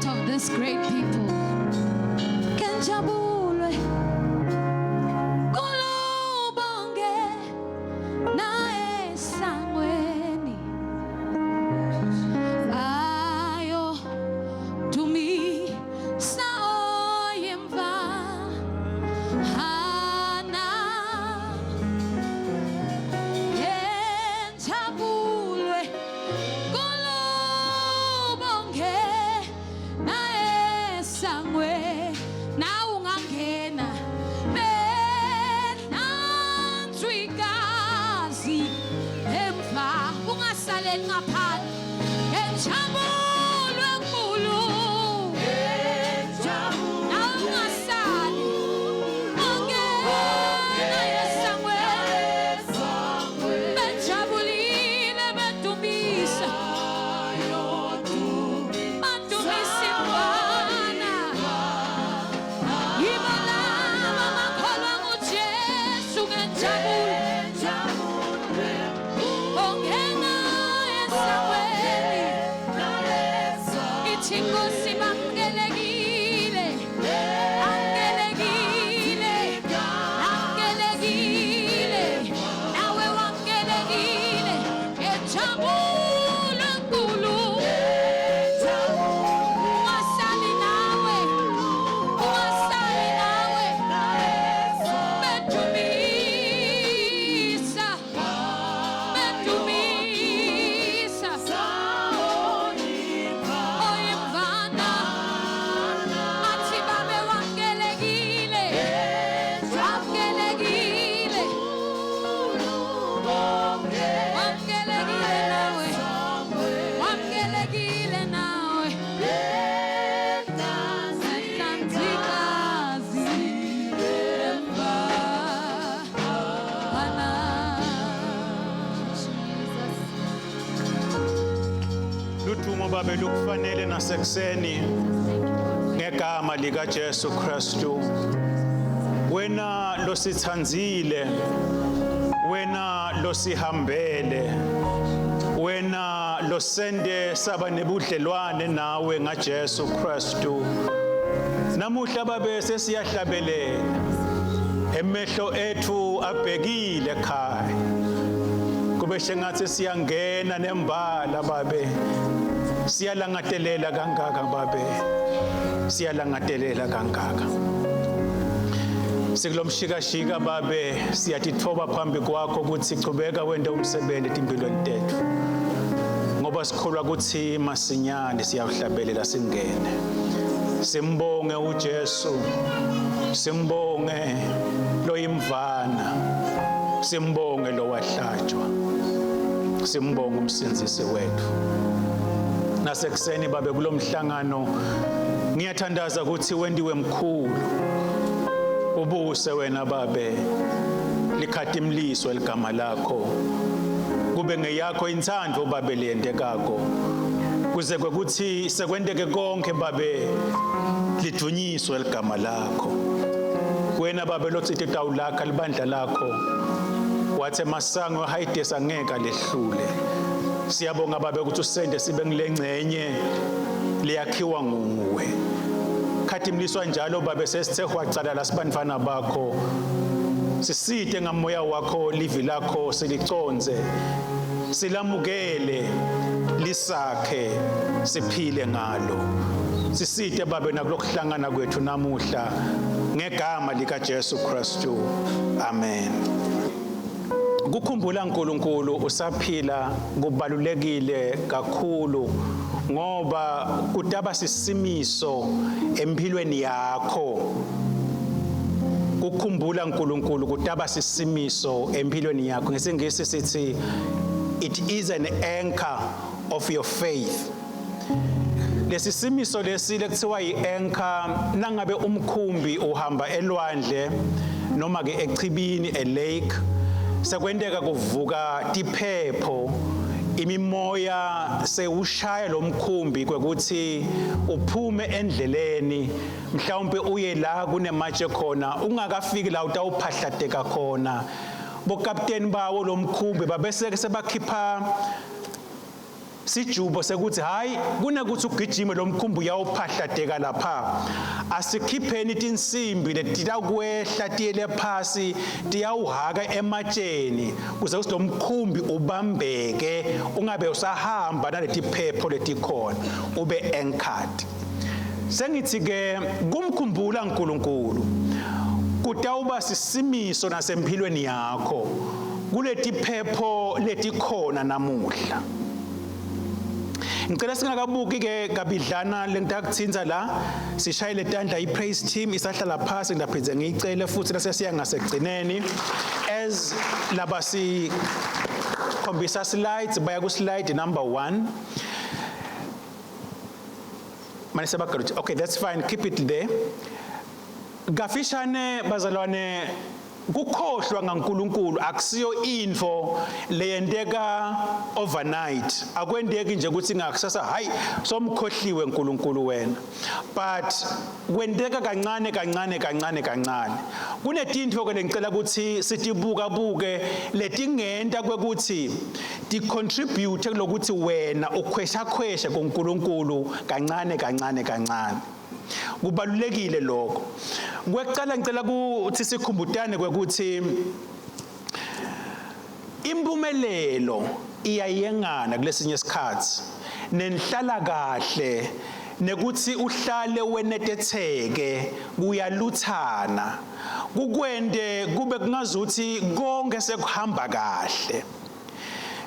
of this great people. Kenjabulwe kulubonge nae sangweni ayo dumisa oyemva hana Kenjabulwe kulubonge naye sangwe nawe ungangena behlanzwa igazi emva ungasaleli ngaphandle enjabulo enkulu nawe ungasali ongena esangweni bejabulile bedumisa badumisa imvana yibo laba bakholwa ngujesu ngenjabulo ongena esangweni ithi inkosi bamkelekile amkelekile amkelekile nawe wamkelekile ngenjabulo enkulu ungasali nawe ungasali nawe bedumisa bedumisa oyimvana athi babe wamkelekile wamkelekile wamkelekile nawe wamkelekile nawe ehlanzikazi emvana. Ludumo babe lukufanele nasekuseni ngegama lika Jesu Kristu. Wena losithandzile, wena losihambele, wena losende saba nebudlelwane nawe ngaJesu Kristu. Namuhla babe sesiyahlabelela. Emehlo ethu abhekile ekhaya. Kube sengathi siyangena nembala babe. Siyalangatelela kangaka babe. Siyalangatelela kangaka. Sikulomshikashika babe siyatitfoba phambi kwakho ukuthi chubeka wente umsebenzi etimpilweni tethu. Ngoba sikholwa ukuthi masinyane siyawuhlabelela singene. Simbonge uJesu. Simbonge loyimvana. Simbonge lowahlatshwa. Simbonge umsindzisi wethu. Nasekuseni babe kulomhlangano ngiyathandaza ukuthi wendiwe mkhulu. Ubuse wena babe likhatimliswe ligama lakho. Kube ngeyakho inthando babe leyendekako. Kuze kwekuthi sekwenteke konke babe lidunyiswe ligama lakho. Wena babe lotsite tawulakha libandla lakho. Wathi emasango eHayidesi angeke alehlule. Siyabonga babe ukuthi usende sibe ngilengcenye liyakhiwa nguwe. Khatimliswa njalo babe sesithe hwacala lasibantfwana bakho. Sisite ngamoya wakho livi lakho siliconze. Silamukele lisakhe siphile ngalo. Sisite babe nakulokuhlangana kwethu namuhla ngegama lika Jesu Kristu. Amen. Kukhumbula uNkulunkulu usaphila kubalulekile kakhulu ngoba kutaba sisimiso empilweni yakho. Kukhumbula uNkulunkulu kutaba sisimiso empilweni yakho. NgesiNgisi sithi it is an anchor of your faith. Lesi simiso lesi lekuthiwa yi-anchor nangabe umkhumbi uhamba elwandle noma ke echibini a lake sekwenteka kuvuka tiphepho imimoya sewushaya lo mkhumbi kwekuthi uphume endleleni mhlawumbe uye la kunematshe khona ungakafiki la utawuphahlateka khona bokapteni bawo lo mkhumbi babese sebakhipha Sijubo sekuthi hayi kunekuthi ugijime lo mkhumbi uyawuphahladeka lapha, asikhipheni tinsimbi letitakwehla tiyele phasi tiyawuhaka ematsheni kuze kuthi lo mkhumbi ubambeke ungabe usahamba naletiphepho letikhona, ube anchored. Sengithi ke kumkhumbula uNkulunkulu kutawuba sisimiso nasempilweni yakho kuletiphepho letikhona namuhla. Ngicela singakabuki ke kabidlana lengitakuthinta la, sishayele tandla i-praise team isahlala phasi. Ngidaphindze ngiyicele futhi nasesiya ngasekugcineni as laba sikhombisa slides, baya ku slide number 1 manje sebagaruthi. Okay, that's fine, keep it there. Kafishane bazalwane, kukhohlwa ngaNkulunkulu akusiyo info leyenteka overnight. Akwendeki nje ukuthi ngakusasa hayi, somkhohliwe uNkulunkulu wena, but kwenteka kancane kancane kancane kancane. Kunetintfo ke lengicela ukuthi sitibuka buke letingenta kwekuthi ti-contribute kulokuthi wena ukhwesha khweshe kuNkulunkulu kancane kancane kancane. Kubalulekile lokho. Kwekucala, ngicela ukuthi sikhumbutane kwekuthi impumelelo iyayengana kulesinye isikhathi nenhlala kahle, nekuthi uhlale wenetetheke kuyaluthana, kukwende kube kungazuthi konke sekuhamba kahle.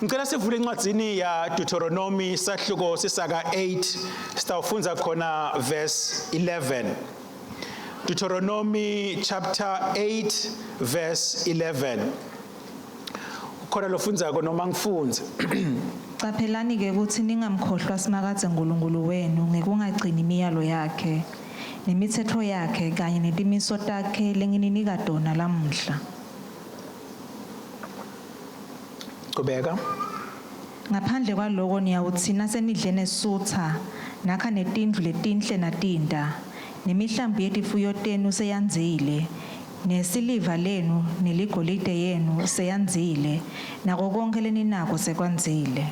Ngicela sivule encwadzini ya Deuteronomy, sahluko sisaka 8, sitawufundza khona verse 11. Deuteronomy chapter 8 verse 11. Khona lofundzako noma ngifundze? Caphelani ke kutsi ningamkhohlwa Simakadze Nkulunkulu wenu ngekungagcini imiyalo yakhe, nemitsetfo yakhe kanye netimiso takhe lengininika tona lamuhla. Qhubeka. Ngaphandle kwaloko niyawutsi nasenidle nesutsa, nakha netindlu letinhle natinta, nemihlambi yetifuyo tenu seyandzile, nesiliva lenu neligolide yenu seyandzile, nako konkhe leninako sekwandzile.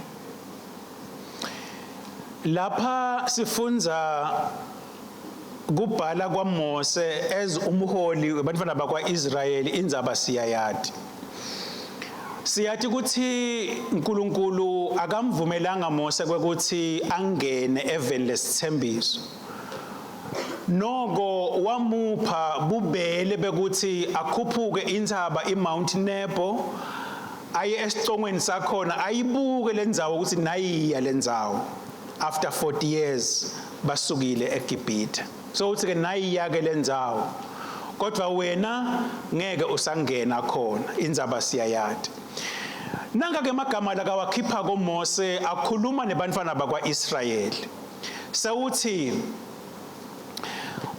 Lapha sifundza kubhala kwaMose as umholi webantwana bakwa-Israyeli. Indzaba siyayati. Siyati ukuthi uNkulunkulu akamvumelanga Mose kwekuthi angene eveni lesithembiso. Noko wamupha bubele bekuthi akhuphuke intsaba iMount Nebo, aye esicongweni sakhona, ayibuke lendzawo ukuthi nayiya lendzawo after 40 years basukile eGibhithe. So uthi ke nayiya ke lendzawo, kodwa wena ngeke usangena khona. Indzaba siyayati. Nanka ke emagama lakawakhipha koMose akhuluma nebantwana bakwa-Israyeli. Sewuthi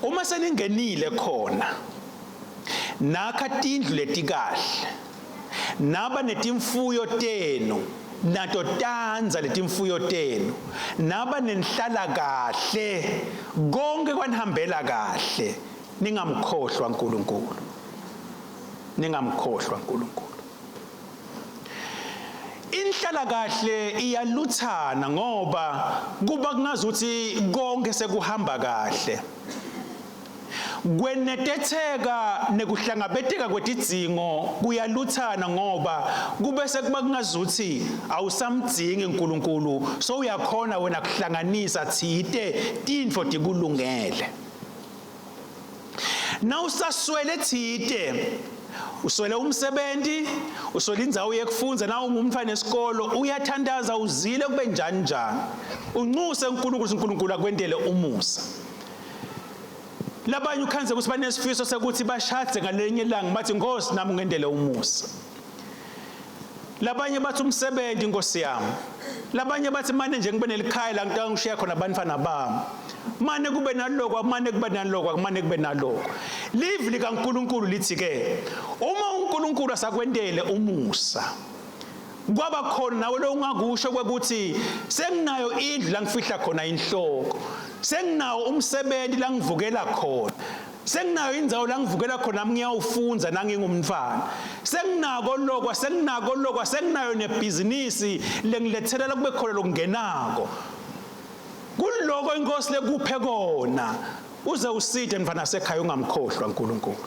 uma seningenile khona, nakha tindlu letikahle, naba netimfuyo tenu, nato tandza letimfuyo tenu, naba nenhlala kahle, konke kwanihambela kahle, ningamkhohlwa uNkulunkulu, ningamkhohlwa uNkulunkulu. Inhlala kahle iyaluthana ngoba kuba kungazuthi konke sekuhamba kahle. Kwenetetheka nekuhlangabeteka kwetidzingo kuyaluthana ngoba kube sekuba kungazuthi awusamdzingi uNkulunkulu, so uyakhona wena kuhlanganisa thite tintfo tikulungele. Nawusaswele thite, uswele umsebenzi, uswele indzawo yekufundza, na ungumntfwana esikolo, uyathandaza, uzile kube njani njani, uncuse uNkulunkulu, uNkulunkulu akwentele umusa. Labanye ukhandze ukuthi banesifiso sekuthi bashadze ngalenye ilanga, bathi, "Nkosi, nami ngendele umusa." Labanye bathi umsebenzi, Nkosi yami. Labanye bathi mane nje ngibe nelikhaya la ngishiya khona abantwana bami, mane kube naloko, mane kube naloko, mane kube naloko. Livi likaNkulunkulu lithi ke uma uNkulunkulu asakwentele umusa, kwaba khona nawe lo ungakusho kwekuthi senginayo indlu la ngifihla khona inhloko, senginawo umsebenzi la ngivukela khona. Senginayo indzawo la ngivukela khona nami ngiyawufundza nangingumntfwana. Senginako lokwa, senginako lokwa, senginayo nebhizinisi lengilethelela kube khona lokungenako. Kuloko inkosi lekuphe kona uze uside mntfwana sekhaya ungamkhohlwa uNkulunkulu.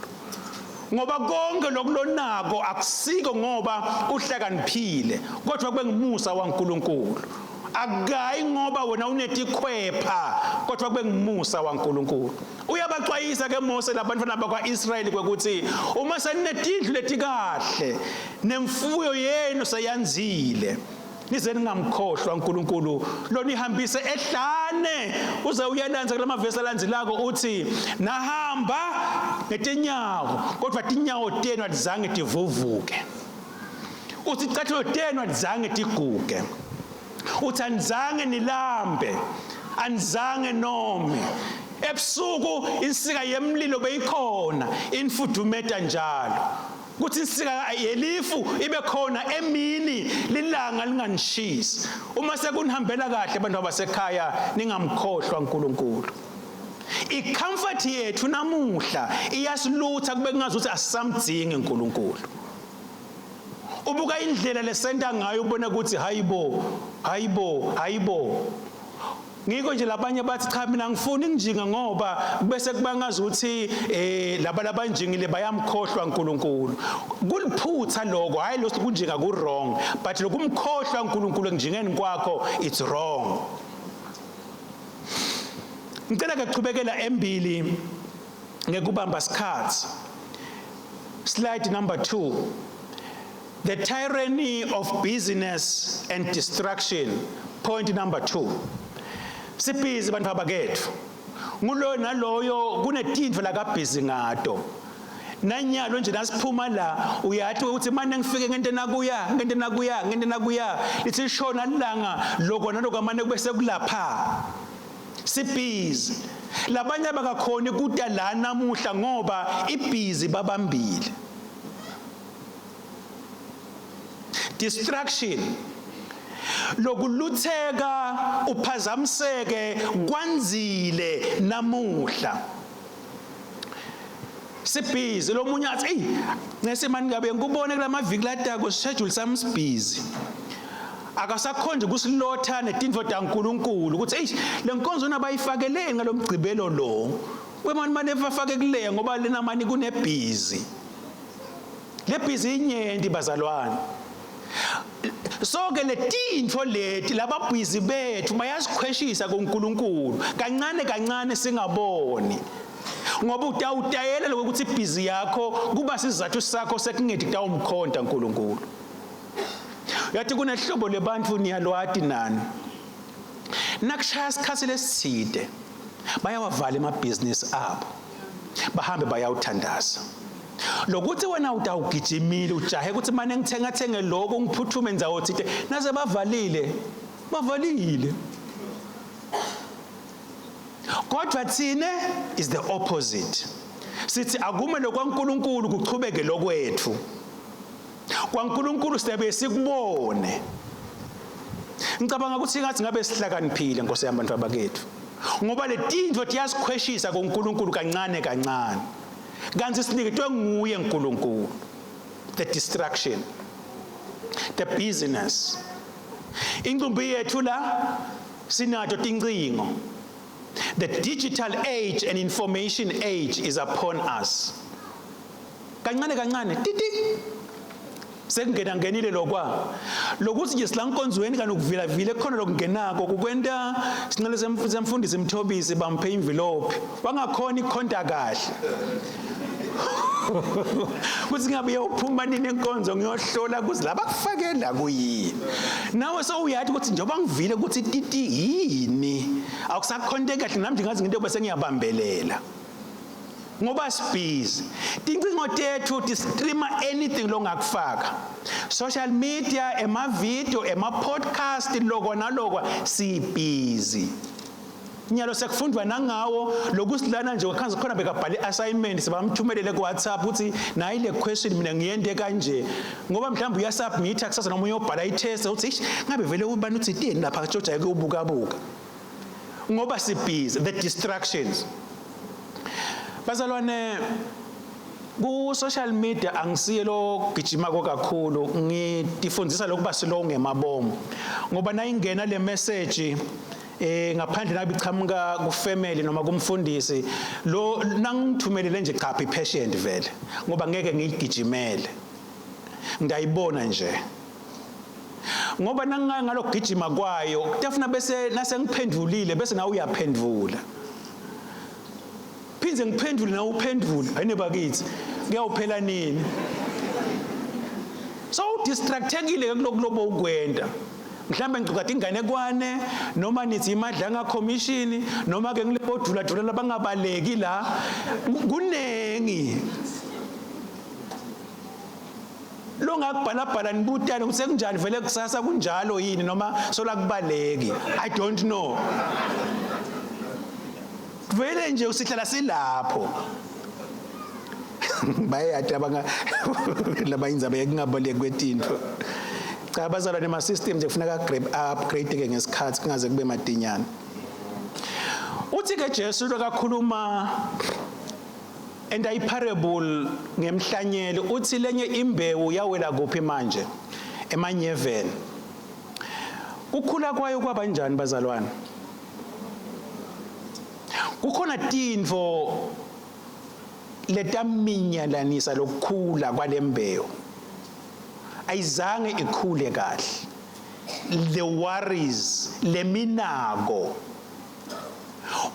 Ngoba konke lokulonako akusiko ngoba uhlakaniphile kodwa kube ngumusa waNkulunkulu. Akukayi ngoba wena unetikhwepha kodwa kube ngumusa waNkulunkulu. Uyabaxwayisa ke Mose labantwana bakwa-Israyeli kwekuthi uma seninetindlu letikahle nemfuyo yenu seyandzile nize ningamkhohlwa uNkulunkulu lonihambise ehlane uze uyalandza kulamavesi alandzelako uthi nahamba ngetinyawo kodwa tinyawo tenu atizange tivuvuke uthi icathulo tenu atizange tiguge uthi anizange nilambe anizange nome ebusuku insika yemlilo beyikhona infudumeta njalo kuthi insika yelifu ibe khona emini lilanga linganishisi uma sekunihambela kahle abantu abasekhaya ningamkhohlwa uNkulunkulu icomfort yethu namuhla iyasilutha kube kungazuthi asisamdzingi uNkulunkulu ubuka indlela lesenta ngayo ubona ukuthi hayibo hayibo hayibo ngiko nje labanye bathi cha mina ngifuni injinga ngoba bese kubangaza ukuthi eh laba labanjingile bayamkhohlwa uNkulunkulu kuliphutha lokho hayi lo kunjinga ku wrong but lokumkhohlwa uNkulunkulu enjingeni kwakho it's wrong ngicela ke kuchubekela embili ngekubamba sikhathi slide number 2 the tyranny of busyness and distraction point number 2 sibhizi bantu abakethu nguloyo naloyo kunetintfo lakabhizi ngato nanyalo nje nasiphuma la uyathi ukuthi manje ngifike ngente nakuya ngente nakuya ngente nakuya lithi lishona lilanga lokho naloko manje kube sekulapha sibhizi labanye abakakhoni kuta la namuhla ngoba ibhizi babambile distraction lokulutheka uphazamiseke kwanzile namuhla sibhizi lo munye athi eyi ncese mani ngabe ngikubone kula maviki latako schedule sami sibhizi akasakhonje kusilotha netintfo taNkulunkulu ukuthi eyi le nkonzo nabayifakeleni ngalomgcibelo lo wemani mane bafake kuleya ngoba lena mani kunebhizi le bhizi inyenti bazalwane sonke letintfo leti lababhizi bethu bayasikhweshisa kuNkulunkulu kancane kancane singaboni ngoba utawutayela lokuthi ibhizi yakho kuba sizathu sakho sekungeti kutawumkhonta uNkulunkulu yathi kunehlobo lebantfu niyalwati nani nakushaya isikhathi lesithide bayawavala emabhizinisi abo bahambe bayawuthandaza lokuthi wena utawugijimile ujahe ukuthi mane ngithenga thenge lokho ngiphuthume ndzawo thite nase bavalile bavalile kodwa thine is the opposite sithi akume lokwaNkuluNkulu kuchubeke lokwethu kwaNkuluNkulu siyabe sikubone ngicabanga ukuthi ngathi ngabe sihlakaniphile Nkosi yami bantu abakethu ngoba letintfo tiyasikhweshisa kuNkulunkulu kancane kancane kanti siniketwe nguye uNkulunkulu the distraction the business incumbi yethu la sinato tincingo the digital age and information age is upon us kancane kancane titi sekungena ngenile lokwa lokuthi nje silankonzweni kanti ukuvila vile khona lokungenako kukwenta sinqele semfundisi Mthobisi bamphe imvilophi wangakhona ikhonta kahle kuthi ngabe uyophuma nini enkonzo ngiyohlola ukuthi laba kufakela kuyini nawe sewuyathi ukuthi njengoba ngivile ukuthi titi yini akusakhonte kahle nami nje ngazi ngento bese ngiyabambelela ngoba sibhizi tincingo tethu ti-streama anything longakufaka social media ema-video ema-podcast loko nalokwa sibhizi nyalo sekufundwa nangawo lokusilana nje khanze khona bekabhala i-assignment sebamthumelele ku-WhatsApp ukuthi nayi le question mina ngiyente kanje ngoba mhlawumbe uyasubmitha kusasa noma uyobhala i-test uthi ish ngabe vele ubani uthi tini lapha tshoja kuyobukabuka ngoba sibhizi the distractions. Bazalwane, ku social media angisiye lo gijimako kakhulu, ngitifundisa lokuba slow ngemabomu, ngoba nayingena le message ngaphandle nabe ichamuka ku family noma kumfundisi lo nangithumelele nje, cha, be patient vele, ngoba ngeke ngiyigijimele, ngiyayibona nje, ngoba nangingayi ngalokugijima kwayo kutafuna bese nasengiphendvulile bese nawe uyaphendvula, phindze ngiphendvule nawe uphendvule. Ayine bakithi, kuyawuphela nini? So udistractekile ke kuloku lobo ukwenda, mhlawumbe ngicukade inganekwane noma nithi imadlanga commission noma ke ngilebo dula dula labangabaleki la kunengi longakubhalabhala, nibutane ukuthi sekunjani vele kusasa, kunjalo yini noma solakubaleki. I don't know vele nje, usihlala silapho bayayati abanga labayindzaba yekungabaleki kwetintfo. Cha bazalwane, ema-system nje kufuneka upgrade ke ngesikhathi, kungaze kube madinyana. Uthi ke Jesu lokakhuluma and ayiparable ngemhlanyelo, uthi lenye imbewu yawela kuphi manje? Emanyeveni. Kukhula kwayo kwabanjani bazalwane? Kukhona tintfo letaminyalanisa lokukhula kwalembewu, ayizange ikhule kahle. The worries, leminako.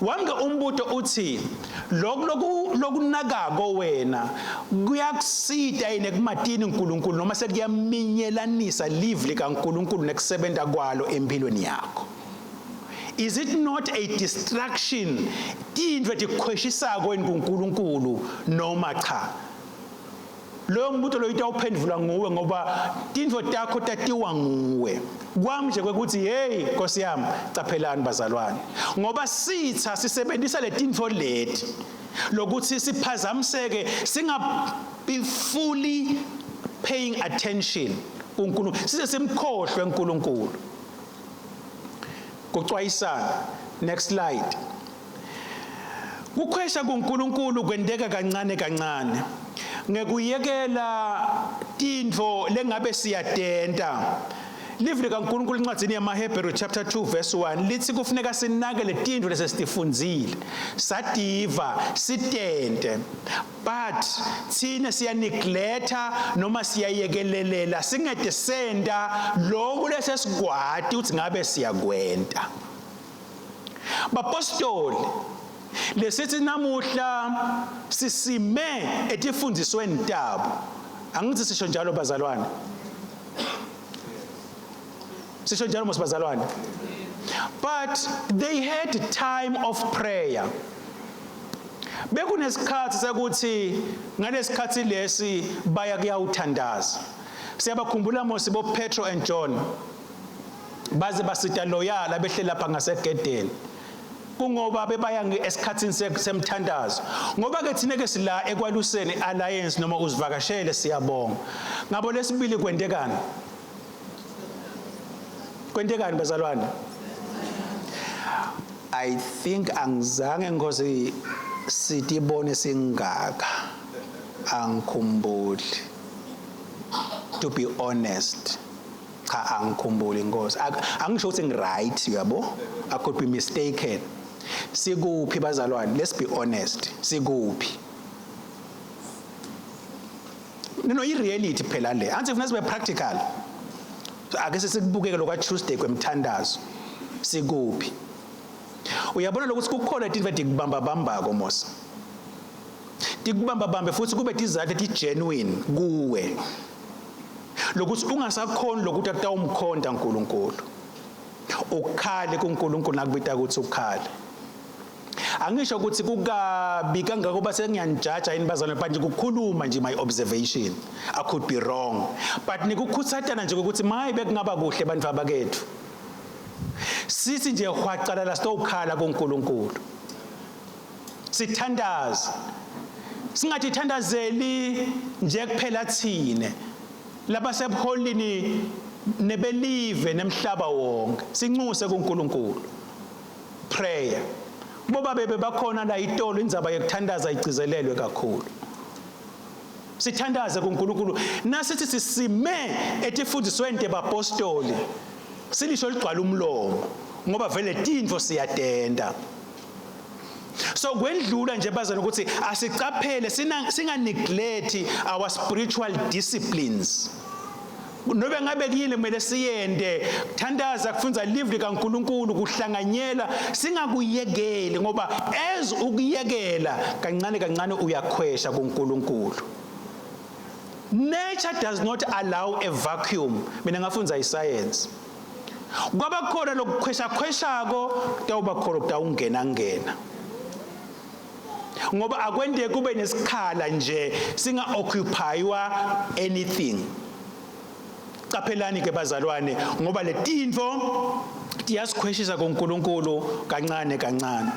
Wamke umbuto uthi lokhu lokunakako wena kuyakusita yini ekumatini uNkulunkulu noma sekuyaminyelanisa live likaNkulunkulu nekusebenta kwalo empilweni yakho? Is it not a distraction, tintfo etikhweshisako kuNkulunkulu noma cha? Loyo mbuto loyo itawuphendvula nguwe, ngoba tintfo takho tatiwa nguwe. Kwami nje kwekuthi, hey Nkosi yami, caphelani bazalwane, ngoba sitha sisebenzisa letintfo leti lokuthi siphazamiseke, singabi fully paying attention kuNkulunkulu, size simkhohlwe uNkulunkulu. Kucwayisana. Next slide. Kukhwesha kuNkulunkulu kwenteka kancane kancane ngekuyekela tintfo lengabe siyatenta. Livi likaNkulunkulu encwadzini yamaHebheru chapter 2 verse 1 lithi kufuneka sinake letintfo lesesitifundzile, sativa, sitente, but thina siyaneglecta noma siyayekelelela, singede senta loku lesesikwati ukuthi ngabe siyakwenta. Bapostoli lesithi namuhla sisime etifundisweni tabo, angithi sisho njalo bazalwane? Sisho njalo mos bazalwane? But they had time of prayer. Bekunesikhathi sekuthi ngalesikhathi lesi baya kuyawuthandaza. Siyabakhumbula mos bo Petro and John, baze basita loyal abehle lapha ngasegedeni, kungoba bebaya esikhathini semthandazo. Ngoba ke thina ke sila ekwaluseni alliance noma uzivakashele, siyabonga ngabo. Lesibili kwentekani? Kwentekani bazalwane? I think angizange Nkosi sitibone singaka, angikhumbuli, to be honest. Cha, angikhumbuli Nkosi. Angisho ukuthi ngiright, uyabo, I could be mistaken. Sikuphi bazalwane? Let's be honest, sikuphi? No, i-reality phela le, angithi funa sibe practical. Ake sesikubukeke lokwa Tuesday kwemthandazo, sikuphi? Uyabona lokuthi kukhona tintfo etikubamba bambako mos, tikubamba bambe futhi kube tizathu eti-genuine kuwe lokuthi ungasakhoni lokuthi akutawumkhonta uNkulunkulu, ukhale kuNkulunkulu nakubita ukuthi ukhale. Angisho ukuthi kukabi kangako base ngiyanijaja yini bazalwane, but nje kukhuluma nje my observation, I could be wrong, but nikukhutsatana nje ukuthi maye bekungaba kuhle bantu abakethu sithi nje hwacalala sitowukhala kuNkulunkulu, sithandaze, singathi thandazeli nje kuphela thine labasebuholini nebelive nemhlaba wonke, sincuse kuNkulunkulu. Prayer. Bobabe bebakhona la itolo indzaba yekuthandaza igcizelelwe kakhulu. Sithandaze kuNkulunkulu nasithi sisime etifundisweni tebapostoli silisho ligcwala umlomo ngoba vele tintfo siyatenta. So kwendlula nje bazana ukuthi asicaphele singa neglect our spiritual disciplines. Nobe ngabe kuyini kumele siyende kuthandaza kufunza live likaNkuluNkulu kuhlanganyela singakuyekeli ngoba as ukuyekela kancane kancane uyakhwesha kuNkulunkulu. Nature does not allow a vacuum. Mina ngafunza iscience. Kwaba khona lokukhwesha khweshako kutawuba khona kutawungena ngena. Ngoba akwendeke kube nesikhala nje singa occupywa anything. Qaphelani ke bazalwane ngoba letintfo tiyasikhweshisa kuNkulunkulu kancane kancane.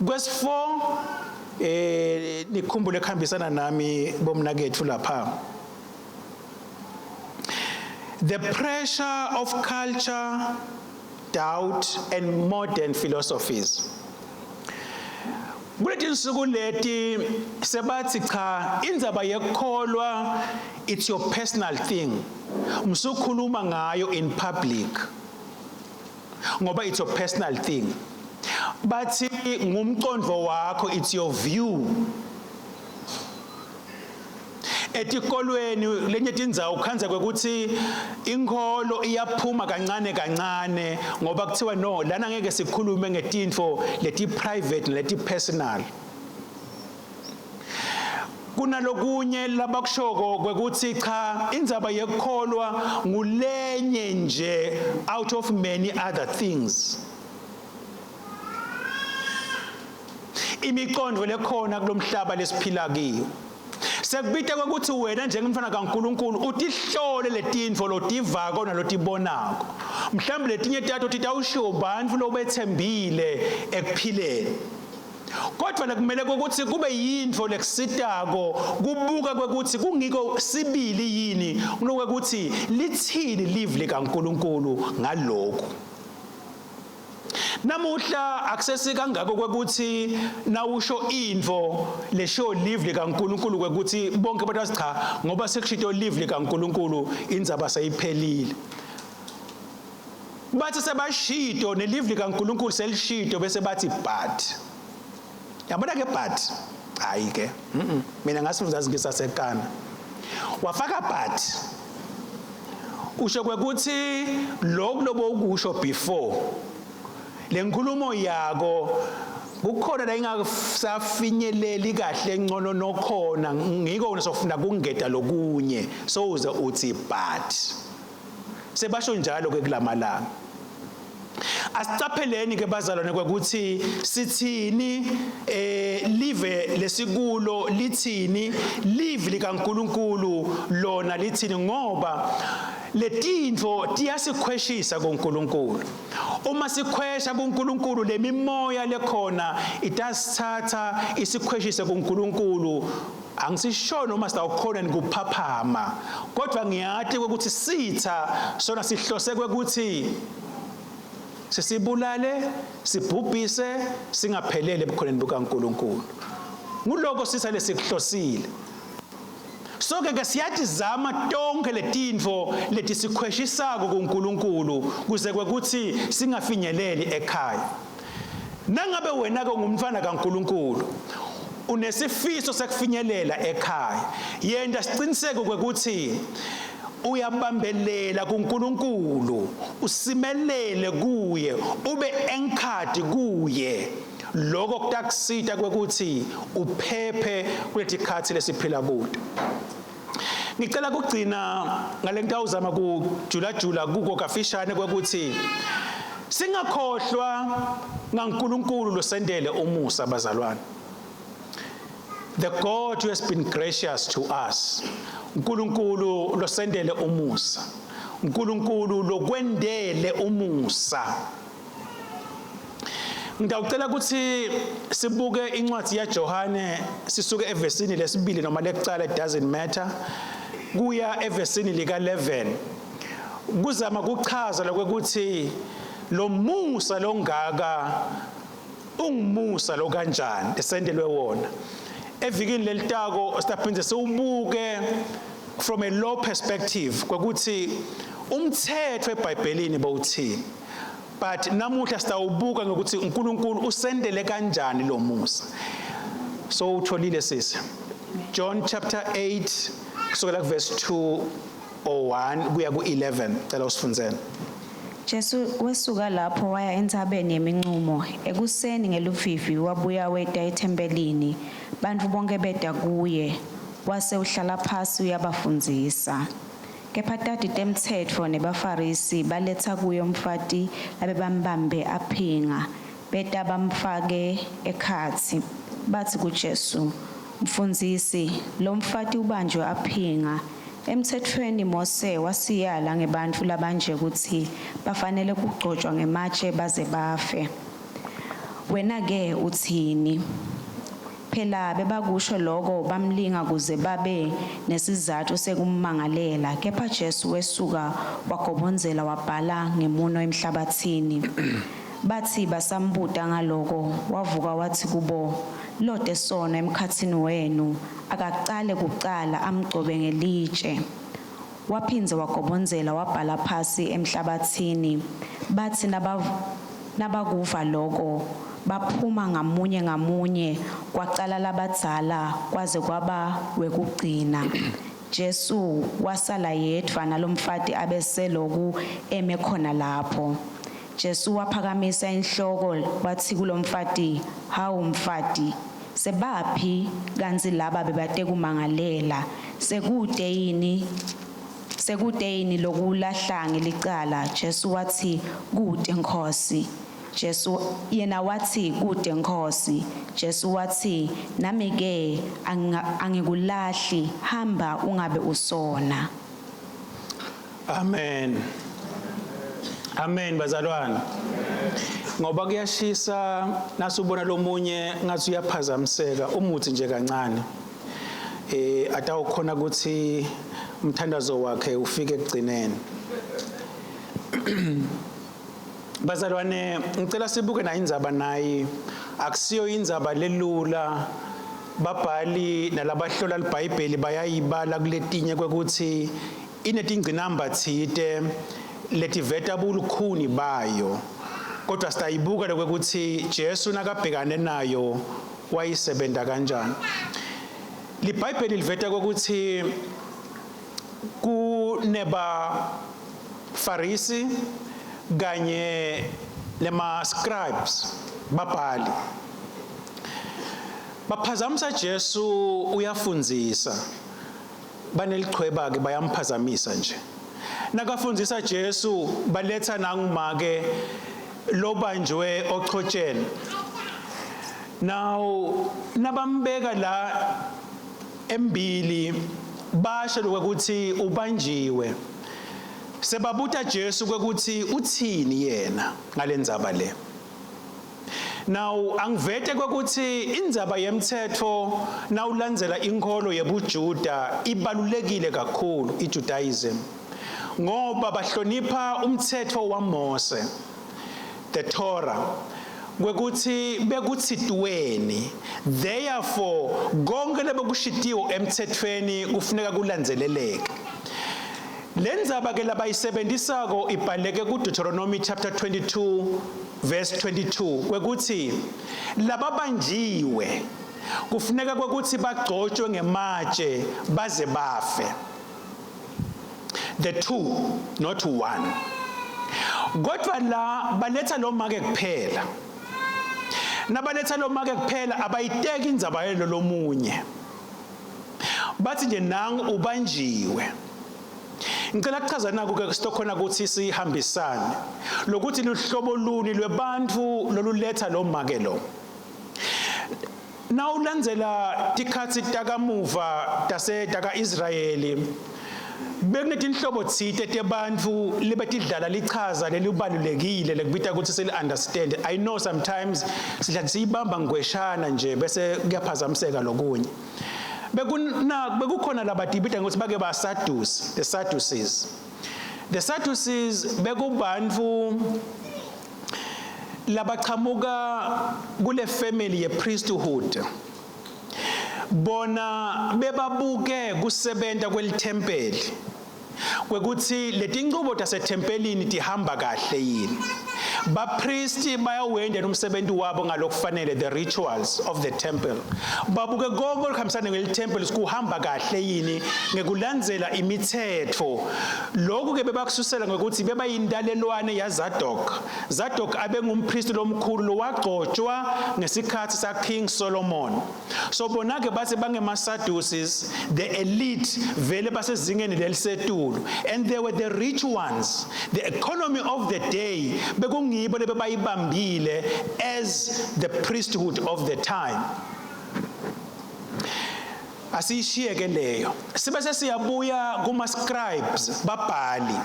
Kwesi 4 nikhumbule kuhambisana nami bomnakethu lapha. The pressure of culture, doubt and modern philosophies. Kuletinsuku leti sebathi cha indzaba yekukholwa it's your personal thing. Msukhuluma ngayo in public. Ngoba it's your personal thing. Bathi ngumqondo wakho, it's your view. Etikolweni lenye tindzawo kukhandza kwekuthi inkholo iyaphuma kancane kancane ngoba kuthiwa no lana ngeke sikhulume ngetintfo leti private naleti personal. Kunalokunye labakushoko kwekuthi cha indzaba yekukholwa ngulenye nje out of many other things. Imiqondo lekhona kulomhlaba lesiphila kiyo. Sekubita kwekuthi wena njengomfana kaNkuluNkulu utihlole letintfo lotivako nalotibonako. Mhlawumbe letinye tato titawushiwo bantfu lobetsembile ekuphileni. Kodwa lekumele ukuthi kube yintfo lekusitako kubuka kwekuthi kungiko sibili yini kulokwekuthi lithini live likaNkuluNkulu ngalokhu. Namuhla akusesi kangako kwekuthi nawusho intfo lesho live likaNkuluNkulu kwekuthi bonke bathi cha ngoba sekushito live likaNkuluNkulu indzaba seyiphelile. Bathi sebashito nelive likaNkuluNkulu selishito bese bathi but. Yabona ke but hayi ke. Mina ngasifunda ngisasekana. Wafaka but usho kwekuthi lokhu lobo ukusho before lenkulumo yako kukhona la ingasafinyeleli kahle ngcono nokhona ngiko nesofuna kungeda lokunye so uze uthi but sebasho njalo ke kulamalanga. Asicapheleni ke bazalwane kwekuthi sithini live lesikulo lithini, live likaNkuluNkulu lona lithini, ngoba letintfo tiyasikhweshisa kuNkulunkulu. Uma sikhwesha kuNkulunkulu lemimoya lekhona itasithatha isikhweshise kuNkulunkulu. Angisisho noma sitawukhona nikuphaphama, kodwa ngiyati ukuthi sitha sona sihlose kwekuthi sisibulale sibhubhise singaphelele ebukhoneni bukaNkulunkulu. Nguloko sitha lesikuhlosile. Sonke ke siyatizama tonke letintfo letisikhweshisako kuNkulunkulu kuze kwekuthi singafinyeleli ekhaya. Nangabe wena ke ungumntfwana kaNkulunkulu unesifiso sekufinyelela ekhaya, yenta siciniseko kwekuthi uyabambelela kuNkulunkulu, usimelele kuye, ube anchored kuye. Lokho kutakusita kwekuthi uphephe kuletikhatsi lesiphila kuto. Ngicela kugcina ngale ngitawuzama kujulajula kuko kafishane kwekuthi singakhohlwa ngaNkulunkulu losendele umusa bazalwane. The God who has been gracious to us. uNkulunkulu losendele umusa. uNkulunkulu lokwendele umusa. Ngitawucela ukuthi sibuke incwadi yaJohane sisuke evesini lesibili noma lekucala, it doesn't matter, kuya evesini lika 11. Kuzama kuchaza lokuthi lo musa longaka Ungumusa lo kanjani esentelwe wona. Evikini lelitako siphinde siwubuke from a law perspective kwekuthi umthetho eBhayibhelini bowuthini. But namuhla sitawubuka ngokuthi uNkulunkulu usendele kanjani lo musa. So utholile sisi. John chapter 8 kusukela kuverse 2 or 1 kuya ku11 cela usifundzele. Jesu wesuka lapho waya entsabeni yemincumo. Ekuseni ngeluvivi wabuya weta ethempelini. Bantfu bonke beta kuye. Wase uhlala phasi uyabafundzisa. Kepha tati temtsetfo nebaFarisi baletsa kuye umfati labebambambe aphinga. Beta bamfake ekhatsi. Batsi kuJesu, "Mfundzisi, lo mfati ubanjwe aphinga. Emtsetfweni Mose wasiyala ngebantfu labanje kutsi bafanele kugcotshwa ngematshe baze bafe. Wena ke utsini?" Phela bebakusho lokho bamlinga kuze babe nesizatfu sekummangalela. Kepha Jesu wesuka wagobondzela wabhala ngemuno emhlabatsini. Batsi basambuta ngaloko, wavuka watsi kubo, "Lote sono emkhatsini wenu akacale kucala amgcobe ngelitshe." Waphindze wagobondzela wabhala phasi emhlabatsini. Batsi nabakuva loko baphuma ngamunye ngamunye, kwacala labadzala kwaze kwaba wekugcina. Jesu wasala yedvwa nalomfati abeseloku eme khona lapho. Jesu waphakamisa inhloko watsi kulomfati, "Hawu mfati, sebaphi kantsi laba bebatekumangalela? Sekute yini sekute yini lokulahla ngelicala?" Jesu watsi, "Kute Nkhosi." Jesu yena watsi, "Kute Nkhosi." Jesu watsi, "Nami ke angikulahli, hamba ungabe usona." Amen. Amen bazalwane. Ngoba kuyashisa nasubona lomunye ngathi uyaphazamiseka umuthi nje kancane. Atawukhona ukuthi umthandazo wakhe ufike ekugcineni. Bazalwane, ngicela sibuke na indzaba nayi. Akusiyo indzaba lelula. Babhali nalabahlola liBhayibheli bayayibala kuletinye kwekuthi inetingcinamba tsite letiveta bulukhuni bayo. Kodwa sitayibuka lokwekuthi Jesu nakabhekane nayo wayisebenta kanjani. LiBhayibheli liveta kwekuthi kuneba Farisi kanye nema scribes, babhali. Baphazamisa Jesu uyafundzisa. Banelichweba ke bayamphazamisa nje. Nakafundzisa Jesu baletha nangumake lobanjwe ochotsheni. Now nabambeka la embili basho lokuthi ubanjiwe. Sebabuta Jesu kwekuthi uthini yena ngalendzaba le. Now angivete kwekuthi indzaba yemthetho nawulandzela inkholo yebuJuda ibalulekile kakhulu, iJudaism, ngoba bahlonipha umthetho waMose, the Torah, kwekuthi bekutsitweni, therefore konke lebekushitiwe emthethweni kufuneka kulandzeleleke. Lendzaba ke labayisebenzisako ibhaleke ku Deuteronomy chapter 22 verse 22 kwekuthi lababanjiwe kufuneka kwekuthi bagcotshwe ngematshe baze bafe. The two, not one. Kodwa la baletha lo make kuphela. Nabaletha lo make kuphela abayiteki indzaba yelo lomunye. Bathi nje nangu ubanjiwe. Ngicela kuchaza naku ke sitokhona ukuthi sihambisane. Lokuthi luhlobo luni lwebantfu loluletha lo make lo. Nawulandzela tikhatsi takamuva tase taka-Israyeli bekunetinhlobo tsite tebantfu lebetidlala lichaza lelibalulekile lekubita ukuthi sili-understand. I know sometimes sihlala siyibamba ngweshana nje bese kuyaphazamiseka lokunye. Bekukhona labatibita ngokuthi bake ba-Sadducees, the Sadducees. The Sadducees bekubantfu Labachamuka kule family ye priesthood bona bebabuke kusebenta kwelithempeli, kwekuthi letinchubo tasethempelini tihamba kahle yini, bapristi bayawenda umsebenzi wabo ngalokufanele, the rituals of the temple. Babuke konke okuhambisana ngelithempeli, kuhamba kahle yini ngekulandzela imithetho. Lokhu ke bebakususela ngokuthi bebayintalelwane yaZadok. Zadok abengumpristi lomkhulu lowagcotshwa ngesikhathi sa King Solomon. So bona ke bathi bangema Sadducees, the elite vele basezingeni lelisetulu, and they were the rich ones. The economy of the day bekungibo lebebayibambile as the priesthood of the time. Asiyishiye ke leyo, sibe sesiyabuya kuma scribes, babhali.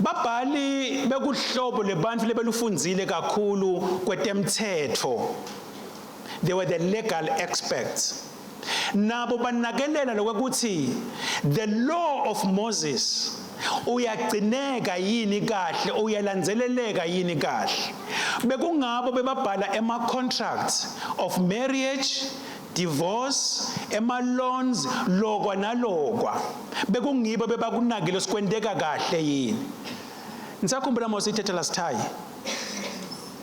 Babhali bekuhlobo lebantfu lebelufundzile kakhulu kwetemthetho. They were the legal experts. Nabo banakelela lokuthi the law of Moses uyagcineka yini kahle, uyalandzeleleka yini kahle. Bekungabo bebabhala ema contracts of marriage, divorce, ema loans, lokwa nalokwa. Bekungibo bebakunakile sikwenteka kahle yini. Nisakhumbula mos i-tetelestai?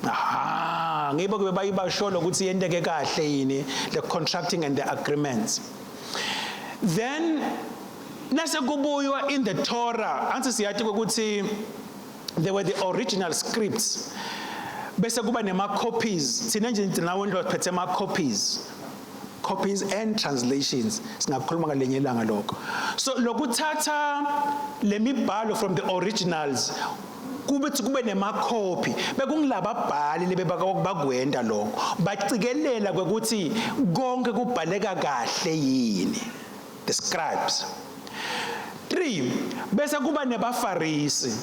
Aha, ngibo ke bayibasholo ukuthi yenteke kahle yini the contracting and the agreements. Then nase kubuywa in the Torah, ansi siyati ukuthi there were the original scripts, bese kuba nema copies. Thina nje nawe ndlo siphethe ama copies, copies and translations. Singakhuluma ngalenye ilanga lokho. So lokuthatha lemibhalo from the originals kube nemakhophi, bekungilababhali lebebakwenda lokho, bacikelela kwekuthi konke kubhaleka kahle yini, the scribes. 3, bese kuba nebafarisi.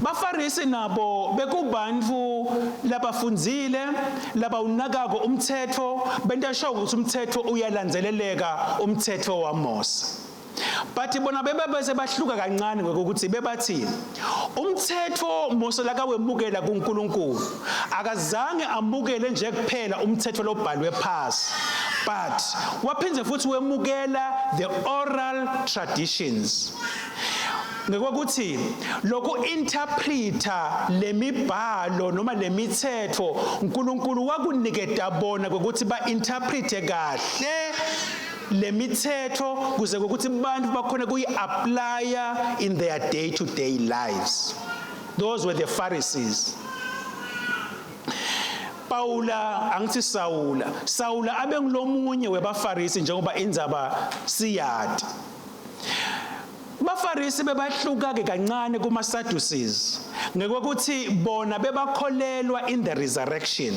Bafarisi nabo bekubantfu labafundzile, labawunakako umthetho, benta sure ukuthi umthetho uyalandzeleleka, umthetho waMose. But bona bebe bese bahluka kancane ngokuthi bebathi umthetho Mose lakawemukela kuNkulunkulu, akazange amukele nje kuphela umthetho lobhalwe phasi, but waphindze futhi wemukela the oral traditions, ngokuthi lokhu interpreter lemibhalo noma lemithetho uNkulunkulu wakuniketa bona ukuthi ba interprete kahle lemithetho kuze ukuthi abantu bakhona kuyi-applya in their day to day lives. Those were the Pharisees. Paula, angithi Saula, Saula abengulomunye webafarisi njengoba indzaba siyati. Bafarisi bebahluka ke kancane kuma Sadducees ngekuthi bona bebakholelwa in the resurrection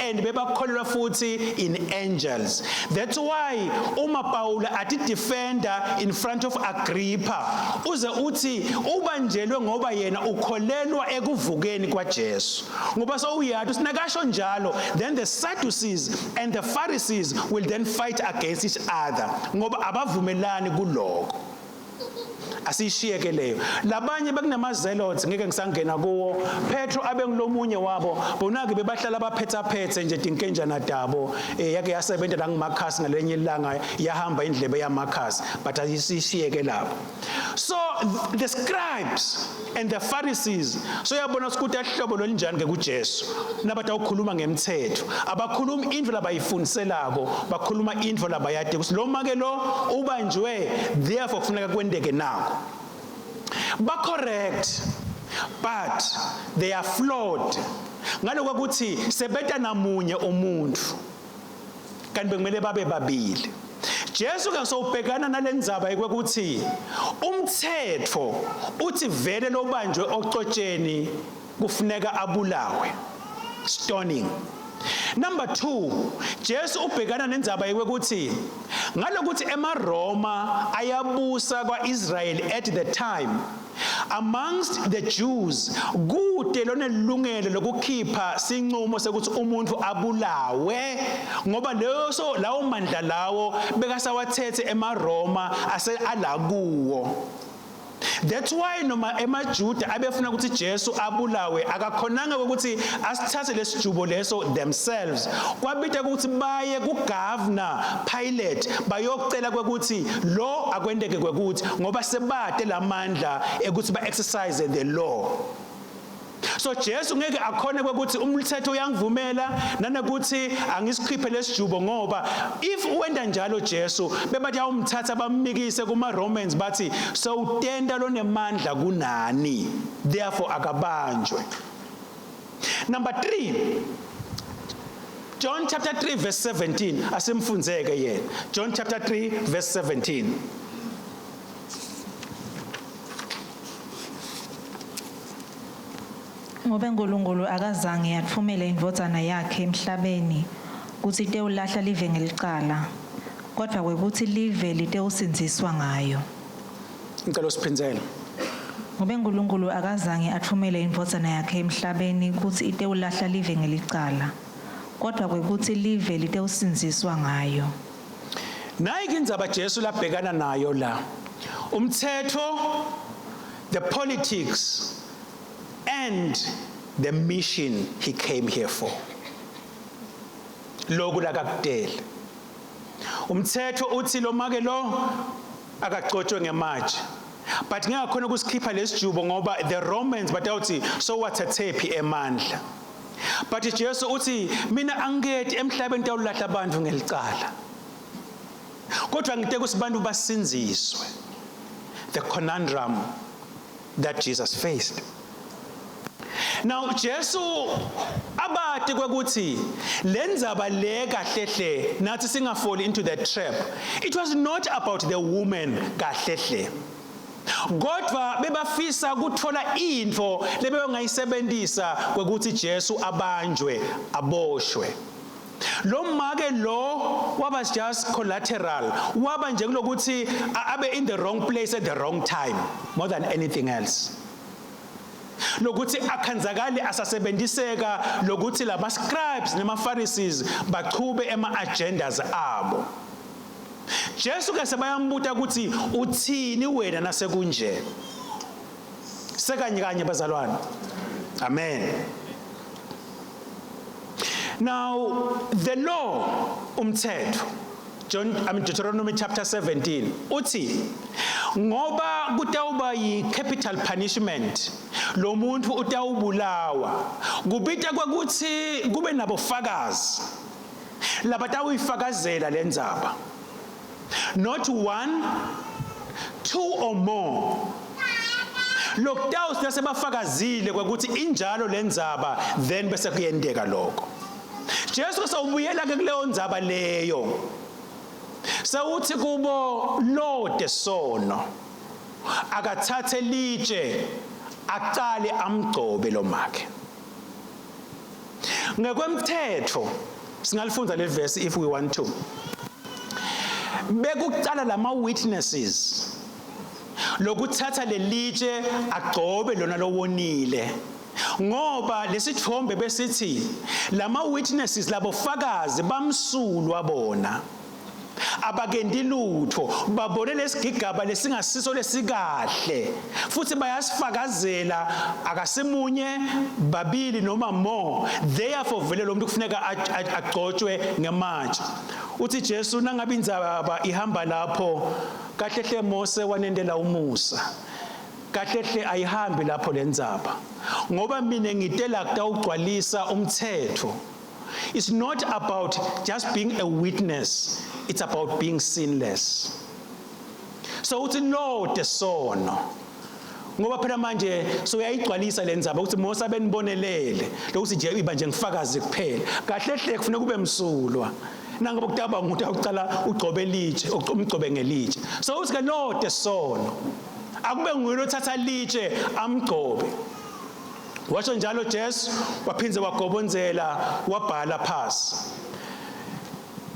and bebakholelwa futhi in angels. That's why uma Paul ati defender in front of Agrippa, uze uthi ubanjelwe ngoba yena ukholelwa ekuvukeni kwaJesu, ngoba so uyathi sinakasho njalo, then the Sadducees and the Pharisees will then fight against each other ngoba abavumelani kuloko. Asiyishiye ke leyo. Labanye bekunama zealots, ngeke ngisangena kuwo. Petro abengulomunye wabo. Bona ke bebahlala baphetha phethe nje tinkenjana tabo. Yake yasebenza la nguMarcus ngalenye ilanga, yahamba indlebe yaMarcus, but asiyishiye ke lapho. So the scribes and the Pharisees, so yabona ukuthi ahlobo lolinjani ke kuJesu. Nabathi awukhuluma ngemthetho, abakhuluma into labayifundiselako, bakhuluma into labayati ukuthi lo make lo ubanjwe, therefore kufuneka kwenteke nako. Ba correct, but they are flawed ngaloko ukuthi sebeta namunye umuntu kanti bekumele babe babili. Jesu ke sowubhekana nalendzaba ekwekuthi umthetho uthi vele lobanjwe ocotsheni kufuneka abulawe, stoning. Number 2, Jesu ubhekana nendzaba yekwekuthi ngalokuthi emaRoma ayabusa kwaIsrael at the time, amongst the Jews kude lonelungelo lokukhipha sinqumo sekuthi umuntu abulawe, ngoba leyo lawo mandla lawo bekasawathethe emaRoma ase alakuwo. That's why noma emaJuda abefuna ukuthi Jesu abulawe, akakhonanga ukuthi asithathe lesijubo leso themselves. Kwabita ukuthi baye kugovernor Pilate bayocela kwekuthi lo akwenteke kwekuthi, ngoba sebate lamandla ekuthi ba exercise the law. So Jesu ngeke akhone ukuthi umthetho uyangivumela nanokuthi angisikhiphe lesijubo, ngoba if wenda njalo Jesu bebathi awumthatha bamikise kuma Romans, bathi sewutenta lonemandla kunani, therefore akabanjwe. Number 3, John chapter 3 verse 17, asimfundzeke yena. John chapter 3 verse 17. Ngobe uNkulunkulu akazange atfumele indvodzana yakhe emhlabeni kutsi itewulahla live ngelicala, kodvwa kwekutsi live litewusindziswa ngayo. Ngicela usiphindzele. Ngobe uNkulunkulu akazange atfumele indvodzana yakhe emhlabeni kutsi itewulahla live ngelicala, kodvwa kwekutsi live litewusindziswa ngayo. Nayi indzaba Jesu labhekana nayo la. Umthetho, the politics and the mission he came here for. Lokhu lakakutele. Umthetho uthi lo make lo akagcotshwe ngematshe. But ngingakhona ukusikhipha lesijubo ngoba the Romans batawuthi so wathathephi emandla. But Jesu uthi mina angiketi emhlabeni tawulahla abantu ngelicala. Kodwa ngite ukuthi abantu basindziswe. The conundrum that Jesus faced. Now Jesu abati kwekuthi lendzaba le kahlehle, nathi singafall into that trap. It was not about the woman kahlehle. Kodwa bebafisa kuthola intfo lebeyongayisebentisa kwekuthi Jesu abanjwe, aboshwe. Lo make lo waba just collateral, waba nje kulokuthi abe in the wrong place at the wrong time more than anything else. Lokuthi akhanzakali asasebenziseka lokuthi lama scribes nema Pharisees bachube ema agendas abo. Jesu ke sebayambuta ukuthi uthini wena nasekunje. Sekanye kanye bazalwane. Amen. Now the law, umthetho, John, I mean Deuteronomy chapter 17 uthi ngoba kutawuba yi capital punishment, lo muntu utawubulawa, kubita kwekuthi kube nabofakazi labatawuyifakazela lendzaba, not one, two or more, lokutawuthi nasebafakazile kwekuthi injalo lendzaba, then bese kuyenteka lokho. Jesu sewubuyela ke kuleyo ndzaba leyo, sewuthi kubo lode sono akathathe litshe aqale amgcobe lo makhe. Ngekwemthetho singalifunda le verse if we want to. Bekuqala lama witnesses lokuthatha lelitshe agcobe lona lowonile, ngoba lesithombe besithi lama witnesses, labofakazi, bamsulwa bona, abakenti lutho, babone lesigigaba lesingasiso lesikahle futhi bayasifakazela, akasimunye, babili noma more, therefore vele lo muntu kufuneka agcotshwe ngematshe. Uthi Jesu nangabe indzaba ihamba lapho kahle hle, Mose wanendela umusa, kahle hle ayihambi lapho lendzaba, ngoba mina ngitela kutawugcwalisa umthetho. It's not about just being a witness, it's about being sinless. So uthi lode sono, ngoba phela manje soyayigcwalisa le ndzaba ukuthi Mose abenibonelele lokuthi nje iba nje ngifakazi kuphela, kahle hle kufuneka kube msulwa nangoba kutaba ngumuntu akucala ugcobe litshe, umgcobe ngelitshe. So uthi ke lode sono akube nguye lothatha litshe amgcobe. Washo njalo Jesu, waphindze wagobonzela, wabhala phasi.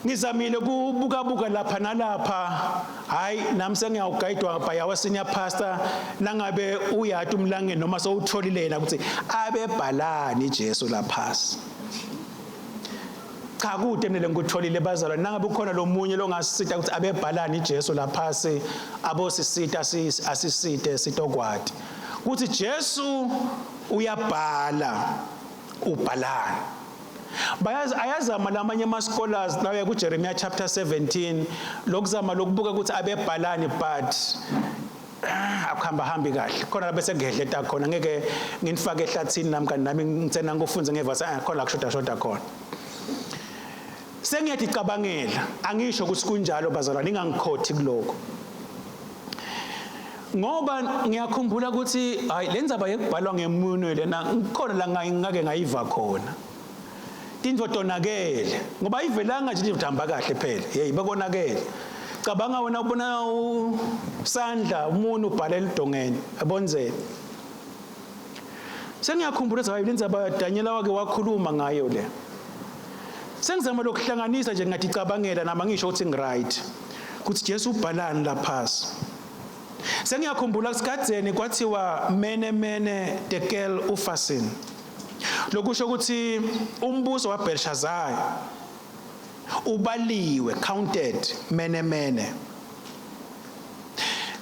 Ngizamile kubukabuka lapha nalapha, hayi nami sengiyawugayidwa by our senior pastor nangabe uyati umlangeni noma sowutholile yena ukuthi abebhalani Jesu laphasi. Cha kude mina lengikutholile bazalwane nangabe ukhona lomunye longasisita ukuthi abebhalani Jesu laphasi abosisita asisite sitokwati ukuthi Jesu uyabhala ubhalani bayazi ayazama lamanye ama scholars lawa ku Jeremiah chapter 17 lokuzama lokubuka ukuthi abebhalani but ah, akuhamba hambi kahle khona bese ngedleta khona ngeke nginifake ehlathini nami kanti nami ngithena ngikufunze ngevasi ah khona la kushoda shoda khona sengiyadicabangela angisho ukuthi kunjalo bazalwane ningangikhothi kuloko ngoba ngiyakhumbula ukuthi hayi le ndzaba yekubhalwa ngemunwe lena ngikhona la ngake ngayiva khona tintfo tonakele ngoba ayivelanga nje into hamba kahle phela hey bekonakele cabanga wena ubona usandla umuntu ubhala elidongeni ebonzeni sengiyakhumbula ukuthi hayi lendzaba Daniela wake wakhuluma ngayo le sengizama lokuhlanganisa nje ngathi cabangela nama ngisho ukuthi ngiright ukuthi Jesu ubhalani laphasi sengiyakhumbula kusikadzeni kwathiwa mene mene tekel ufasin lokusho ukuthi umbuso waBelshazzar ubaliwe counted mene mene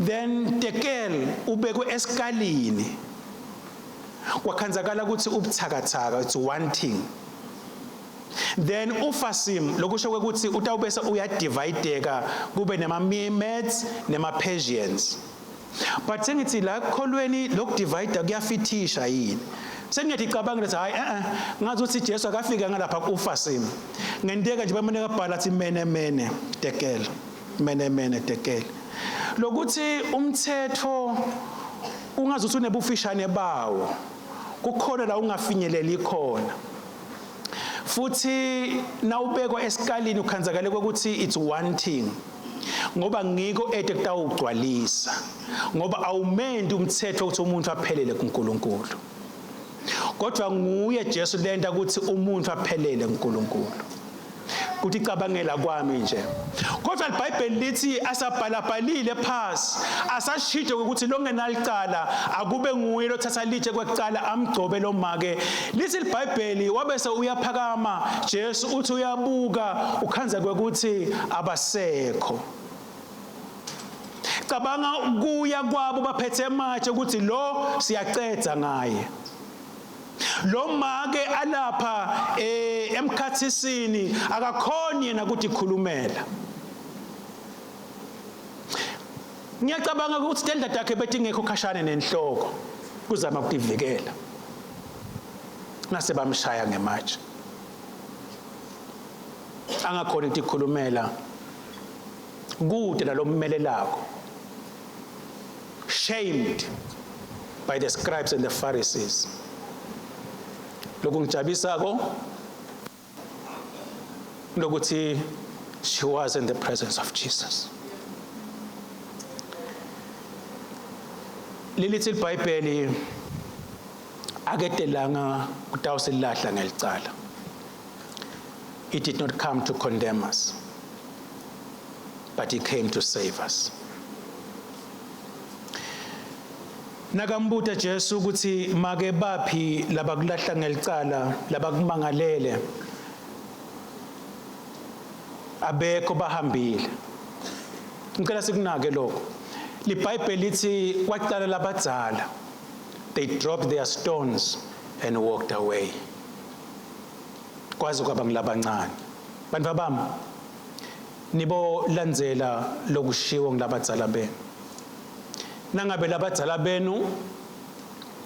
then tekel ubekwe esikalini kwakhanzakala ukuthi ubuthakathaka it's wanting then ufasim lokusho ukuthi utawubese uyadivideka kube nema Medes nema Persians but sengithi la kukholweni lokudivide kuyafithisha yini sengiyathi icabanga ukuthi hayi eh eh ngathi uthi Jesu akafika ngalapha kufasim ngenteka nje bamane kabhala athi mene mene tekel mene mene tekel lokuthi umthetho ungazuthi unebufishane bawo kukhona la ungafinyeleli khona futhi nawubekwa esikalini ukhanzakale ukuthi it's wanting ngoba ngiko ede kutawugcwalisa ngoba awumendi umthetho ukuthi umuntu aphelele kuNkulunkulu kodwa nguye Jesu lenta ukuthi umuntu aphelele kuNkulunkulu kuthi cabangela kwami nje kodwa iBhayibheli lithi asabhalabhalile phasi asashitshe ukuthi longenalicala akube nguye lothatha litshe kwekucala amgcobe lo make lithi iBhayibheli wabese uyaphakama Jesu uthi uyabuka ukhanza kwekuthi abasekho cabanga kuya kwabo baphethe amatshe ukuthi lo siyacedza ngaye lo make alapha eh emkhathisini akakhoni yena ukuthi khulumela ngiyacabanga ukuthi tendla takhe betingekho khashane nenhloko kuzama ukutivikela nase bamshaya ngematshe angakhona ukukhulumela kude nalommelelako shamed by the scribes and the Pharisees lokungijabisako lokuthi she was in the presence of Jesus lilithi iBhayibheli aketelanga kutawusilahla ngelicala he did not come to condemn us but he came to save us Nakambuta Jesu ukuthi make baphi labakulahla ngelicala labakumangalele abekho bahambile ngicela sikunake lokho libhayibheli lithi kwaqala labadzala they dropped their stones and walked away kwaze kwaba ngilabancane bantu bami nibolandzela lokushiwo ngilabadzala benu nangabe labadzala benu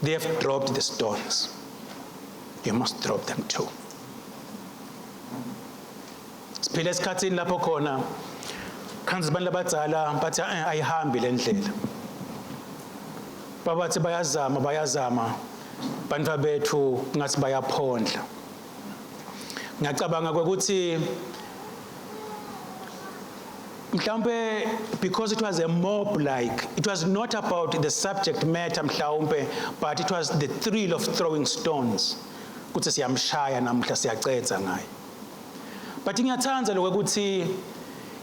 they have dropped the stones you must drop them too siphila esikhathini lapho khona khanzi abantu labadzala bathi eh, ayihambi le ndlela babathi bayazama bayazama bantu bethu ngathi bayaphondla ngiyacabanga ukuthi mhlawumbe because it was a mob like it was not about the subject matter mhlawumbe but it was the thrill of throwing stones ukuthi siyamshaya namuhla siyacedza ngaye but ngiyathanda lokho ukuthi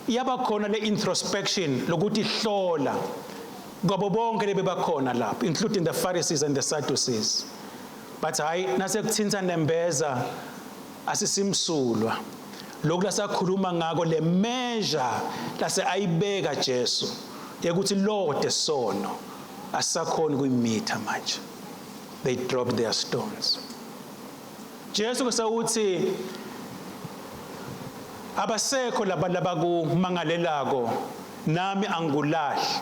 iyaba khona le introspection lokuthi hlola kwabo bonke lebebakhona lapho including the Pharisees and the Sadducees but hayi nasekuthinta nembeza asisimsulwa Lokhu lasakhuluma ngako le measure lase ayibeka Jesu yekuthi lode sono asakhoni kuyimitha manje. They dropped their stones. Jesu kusawuthi abasekho laba labakumangalelako nami angikulahli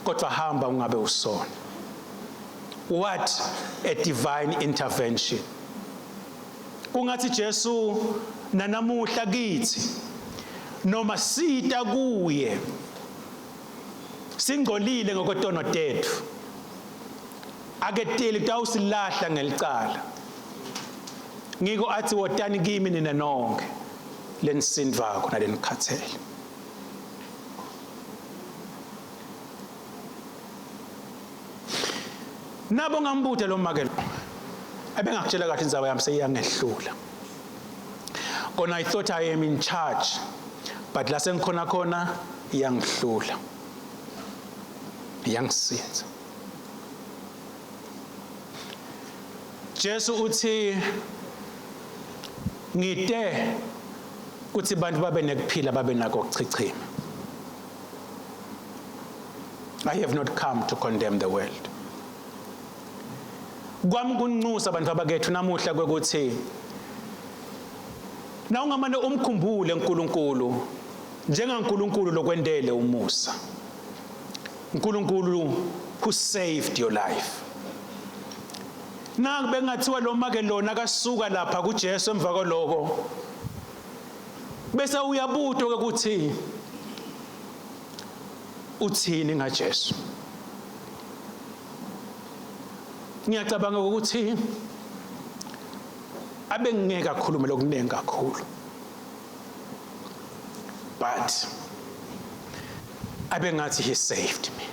kodwa hamba ungabe usona. What a divine intervention. Kungathi Jesu nanamuhla kithi noma sita kuye singcolile ngokwetono tethu aketeli kutawusilahla ngelicala ngiko athi wotani kimi nina nonke lenisindvako nalenikhathele. Nabo ngambuta lo make lo ebengakutshela kahle indzaba yami seyiyangehlula. Kona I thought I am in charge, but la sengikhona khona iyangihlula, iyangisinza. Jesu uthi ngite kuthi bantu babe nekuphila babe nako ukuchichima. I have not come to condemn the world. Kwami kunxusa abantu abakethu namuhla kwekuthi na ungamane umkhumbule uNkulunkulu njengaNkulunkulu lokwendele umusa. uNkulunkulu who saved your life. Naku bengathiwa lo make lona akasuka lapha kuJesu emva kwaloko bese uyabutwa ke ukuthi uthini ngaJesu. Ngiyacabanga ukuthi abengeke akhulume lokuningi kakhulu, but abengathi he saved me,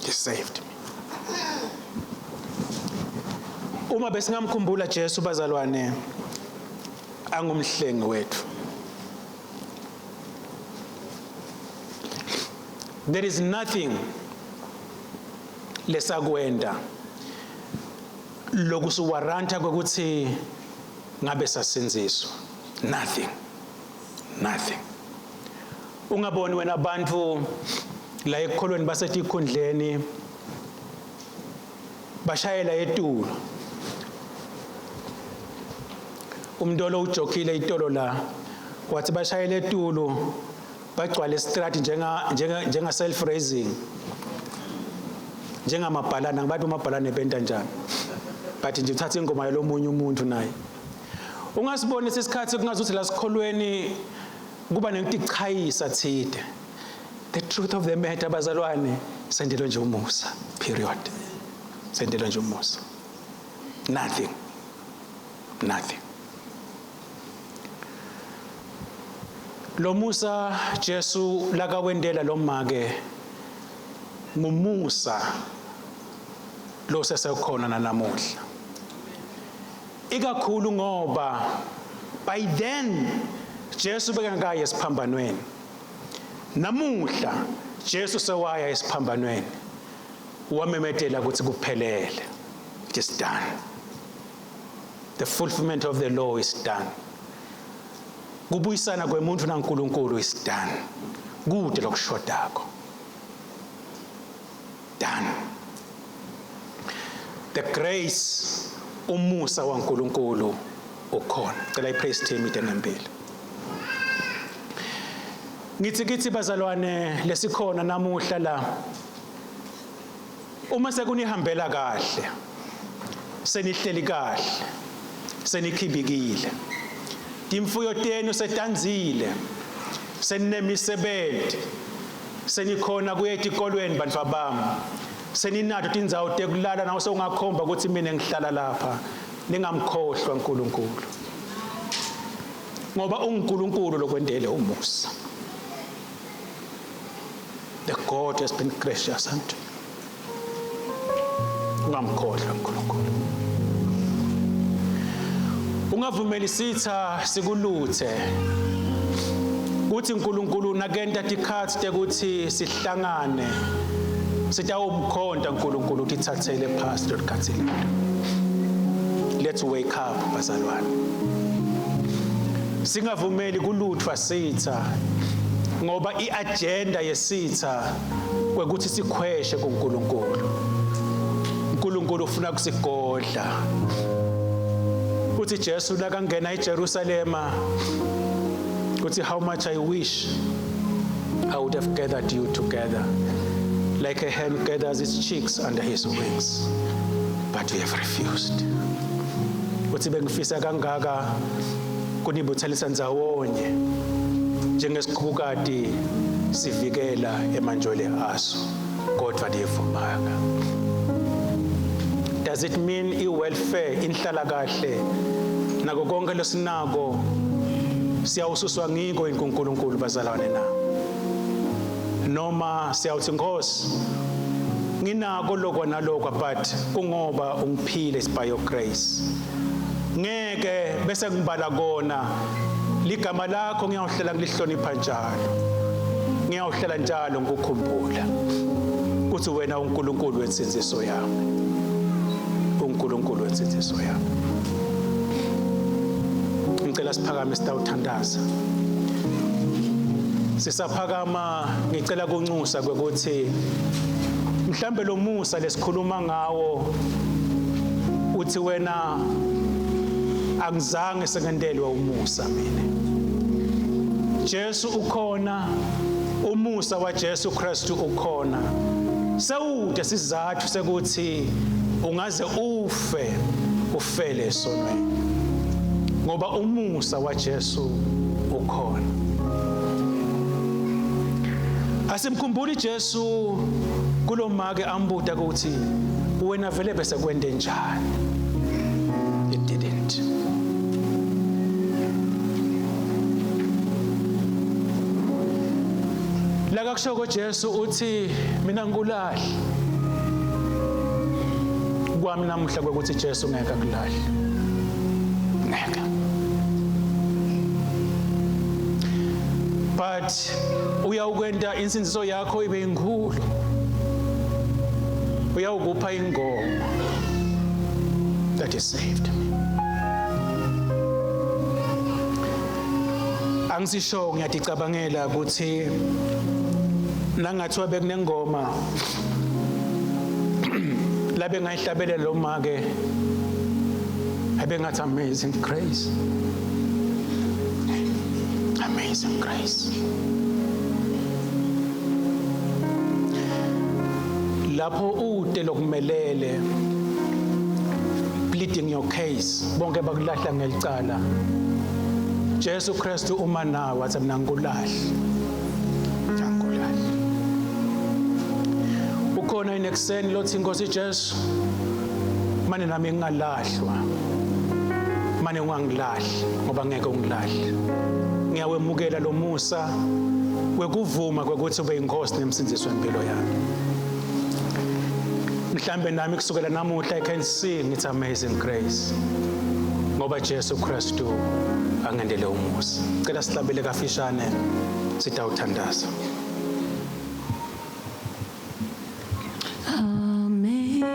he saved me. Uma besingamkhumbula Jesu bazalwane angumhlengi wethu, there is nothing lesakwenda lokusiwaranta kwekuthi ngabe sasinziswa. Nothing, nothing. Ungaboni wena abantu la ekukholweni basetikhundleni bashayela etulu. Umntolo ujokile itolo la wathi bashayela etulu bagcwale istrati njenga njenga njenga self raising njengamabhalana. Ngibathi umabhalane benta njani, but nje uthatha ingoma yalomunye umuntu naye. Ungasibonisa isikhathi kungazuthi la sikholweni kuba nentichayisa thide. The truth of the matter bazalwane, sendelwe nje umusa, period. Sendelwe nje umusa, nothing, nothing. Lo musa Jesu lakawendela lo make ngumusa lo sesekhona nanamuhla, ikakhulu ngoba by then Jesu bekangakayi esiphambanweni. Namuhla Jesu sewaya esiphambanweni, wamemetela ukuthi kuphelele, it is done, the fulfillment of the law is done, kubuyisana kwemuntu naNkulunkulu is done, kude lokushodako, done. The grace, umusa waNkulunkulu ukhona. Cela ipraise team ite ngempilo. Ngithi kithi bazalwane lesikhona namuhla la, uma sekunihambela kahle, senihleli kahle, senikhibikile, timfuyo tenu setandzile, seninemisebenzi, senikhona kuye etikolweni bantfu bami, seninato tindzawo tekulala, nawe sewungakhomba ukuthi mina ngihlala lapha, ningamkhohlwa uNkulunkulu, ngoba unguNkulunkulu lokwendele umusa. The God has been gracious unto you. Ungamkhohlwa uNkulunkulu, ungavumeli sitha sikuluthe kuthi uNkulunkulu nakenta tikhatsi tekuthi sihlangane sitawumkhonta uNkulunkulu, utithathele phasi lolikhathi lento. Let's wake up bazalwane. Singavumeli kuluthwa sitha ngoba iagenda yesitha kwekuthi sikhweshe kuNkulunkulu. uNkulunkulu ufuna kusigodla. Uthi Jesu nakangena eJerusalema uthi, "How much I wish I would have gathered you together like a hen gathers its chicks under his wings, but you have refused." Uthi bengifisa kangaka kunibuthelisa ndzawonye njengesikhukati sivikela emantshwele aso, kodwa niyivumanga. Does it mean i-welfare, inhlalakahle, nako konke lesinako siyawususwa ngiko kuNkulunkulu bazalwane na? Noma siyawuthi, "Nkosi, nginako lokwa nalokwa, but kungoba ungiphile, is by your grace. Ngeke bese ngibala kona ligama lakho, ngiyawuhlela ngilihlonipha njalo, ngiyawuhlela njalo ngikukhumbula kuthi wena uNkulunkulu wensindziso yami, uNkulunkulu wensindziso yami." Ngicela siphakame, sitawuthandaza. Sisaphakama, ngicela kunxusa kwekuthi mhlambe lo musa lesikhuluma ngawo, uthi wena, "Angizange sengentelwe umusa mina." Jesu ukhona, umusa waJesu Kristu ukhona. Sewude sizathu sekuthi ungaze ufe, ufele esonweni, ngoba umusa waJesu ukhona. Asimkhumbuli Jesu kulomake ambuta ukuthi, "Wena vele bese kwente njani?" It didn't. La kakushoko Jesu uthi, "Mina ngikulahli." Kwami namuhla kwekuthi Jesu ngeke akulahle, ngeke, but uyawukwenta insindziso yakho ibe inkulu, uyawukupha ingoma that is saved me. Angisisho, ngiyaticabangela ukuthi nangathiwa bekunengoma labe ngayihlabelela lo make, abengathi, "Amazing grace, amazing grace." Lapho ude lokumelele, pleading your case, bonke bakulahla ngelicala, Jesu Kristu uma nawe wathi, "Mina ngikulahli, angikulahle." Ukhona inekuseni lothi, "Inkosi Jesu, mane nami ngingalahlwa, mane ungangilahli, ngoba ngeke ungilahle. Ngiyawemukela lo musa wekuvuma kwekuthi ube inkosi nemsindzisi wempilo yami. Mhlambe nami kusukela namuhla I can sing it's amazing grace, ngoba Jesu Kristu angendele umusa." Cela sihlabele kafishane, sitawuthandaza. Amazing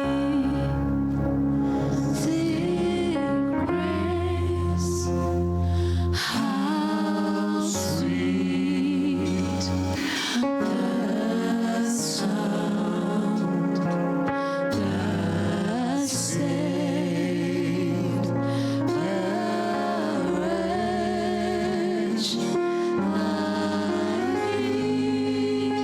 grace, how sweet the sound that saved a wretch like me. I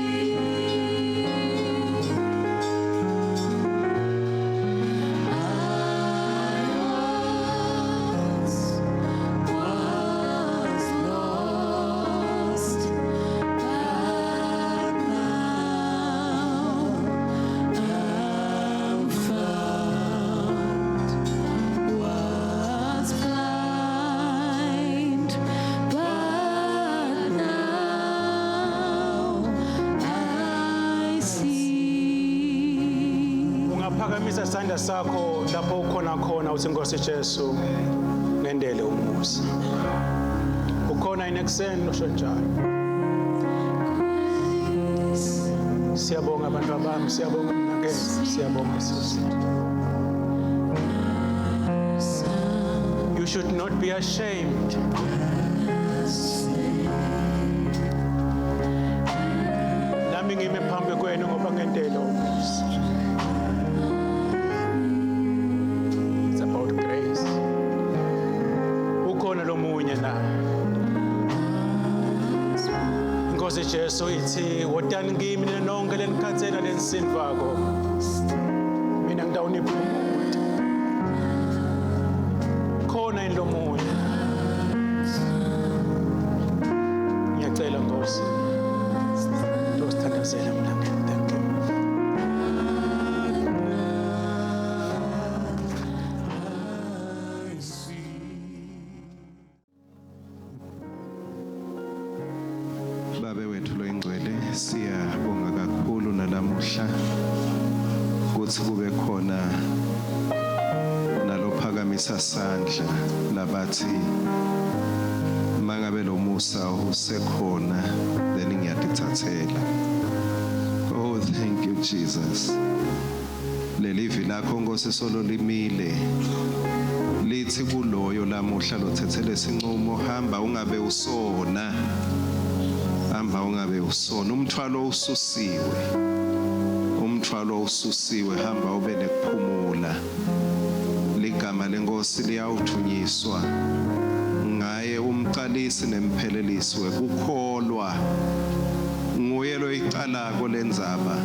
once was lost, but now am found. Was blind, but now I see. Ungaphakamisa isandla sakho lapho ukhona khona, uthi, "Nkosi Jesu, ngendele umusa." Ukhona inekuseni usho njalo? Siyabonga abantu abami, siyabonga mnakethu, siyabonga sisi. should not be ashamed. Nami ngime phambi kwenu ngoba ngente lokho. It's about grace. Ukhona lomunye na? Inkosi Jesu ithi, wotani kimi nina nonke lenikhathele nalenisindvako, mina ngitawuniphumuta. Khona yini lomunye? Ngiyacela Nkosi, tosithandazela mlangeni. Thank you. Babe wethu loyingcwele, siyabonga kakhulu nalamuhla kutsi kube khona nalophakamisa sandla labathi mangabe lo musa usekhona, then ngiyatithathela. Oh, thank you, Jesus. Lelivi lakho, Nkosi, solo limile lithi kuloyo lamuhla lothethele sinqumo, hamba ungabe usona, hamba ungabe usona, umthwalo ususiwe, umthwalo ususiwe, hamba ube nekuphumula. Ligama lenkosi liyawuthunyiswa ngaye umqalisi nemphelelisi wekukholwa. Nguye loyicalako lendzaba,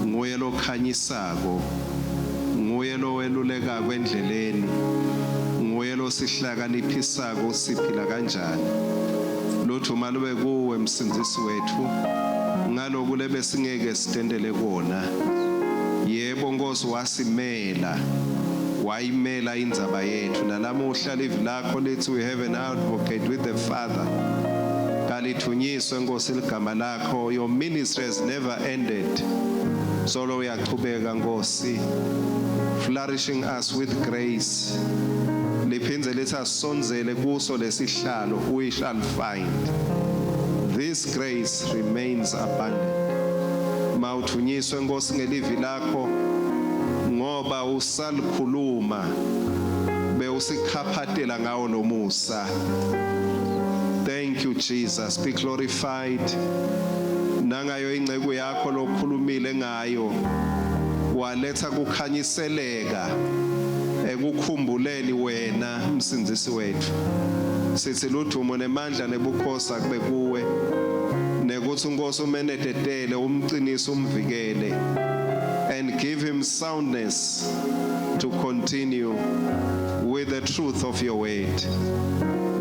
nguye lokhanyisako, nguye lowelulekako endleleni, nguye losihlakaniphisako siphila kanjani. Lutho malube kuwe, msindzisi wethu, ngaloku lebesingeke sitendele kona. Yebo Nkosi, wasimela, wayimela indzaba yethu. Nalamuhla livi lakho lithi we have an advocate with the Father. Kalithunyiswe, Nkosi, ligama lakho. Your ministry has never ended, solo uyachubeka, Nkosi, flourishing us with grace. Liphindze lithi asondzele kuso lesihlalo, we shall find. This grace remains abundant. Mawuthunyiswe, Nkosi, ngelivi lakho, ngoba usalikhuluma bewusikhaphatela ngawo lomusa. Thank you, Jesus. Be glorified nangayo ingceku yakho lokhulumile ngayo, waletha kukhanyiseleka ekukhumbuleni wena, msindzisi wethu. Sithi ludumo nemandla nebukhosi akube kuwe, nekuthi uNkosi umenededele, umqinise, umvikele, and give him soundness to continue with the truth of your word.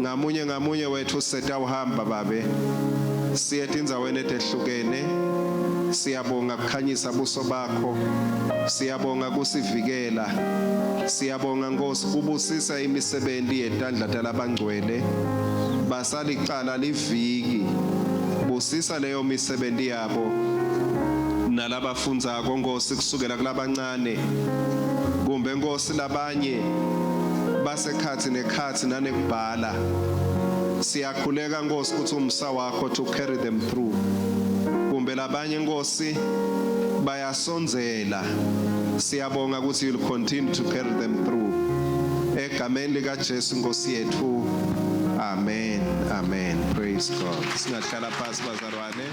Ngamunye ngamunye wethu setawuhamba, babe, siye etindzaweni etehlukene. Siyabonga kukhanyisa buso bakho, siyabonga kusivikela, siyabonga, Nkosi, kubusisa imisebenzi yetandla talabangcwele. Basalicala liviki, busisa leyo misebenzi yabo nalabafundzako, Nkosi, kusukela kulabancane kumbe, Nkosi, labanye basekhathi nekhathi nanekubhala. Siyakhuleka, Nkosi, ukuthi umsa wakho to carry them through. Kumbe labanye, Nkosi, bayasondzela, siyabonga ukuthi you'll continue to carry them through. Egameni lika Jesu Nkosi yethu, amen, amen. Praise God. Singahlala phansi, bazalwane.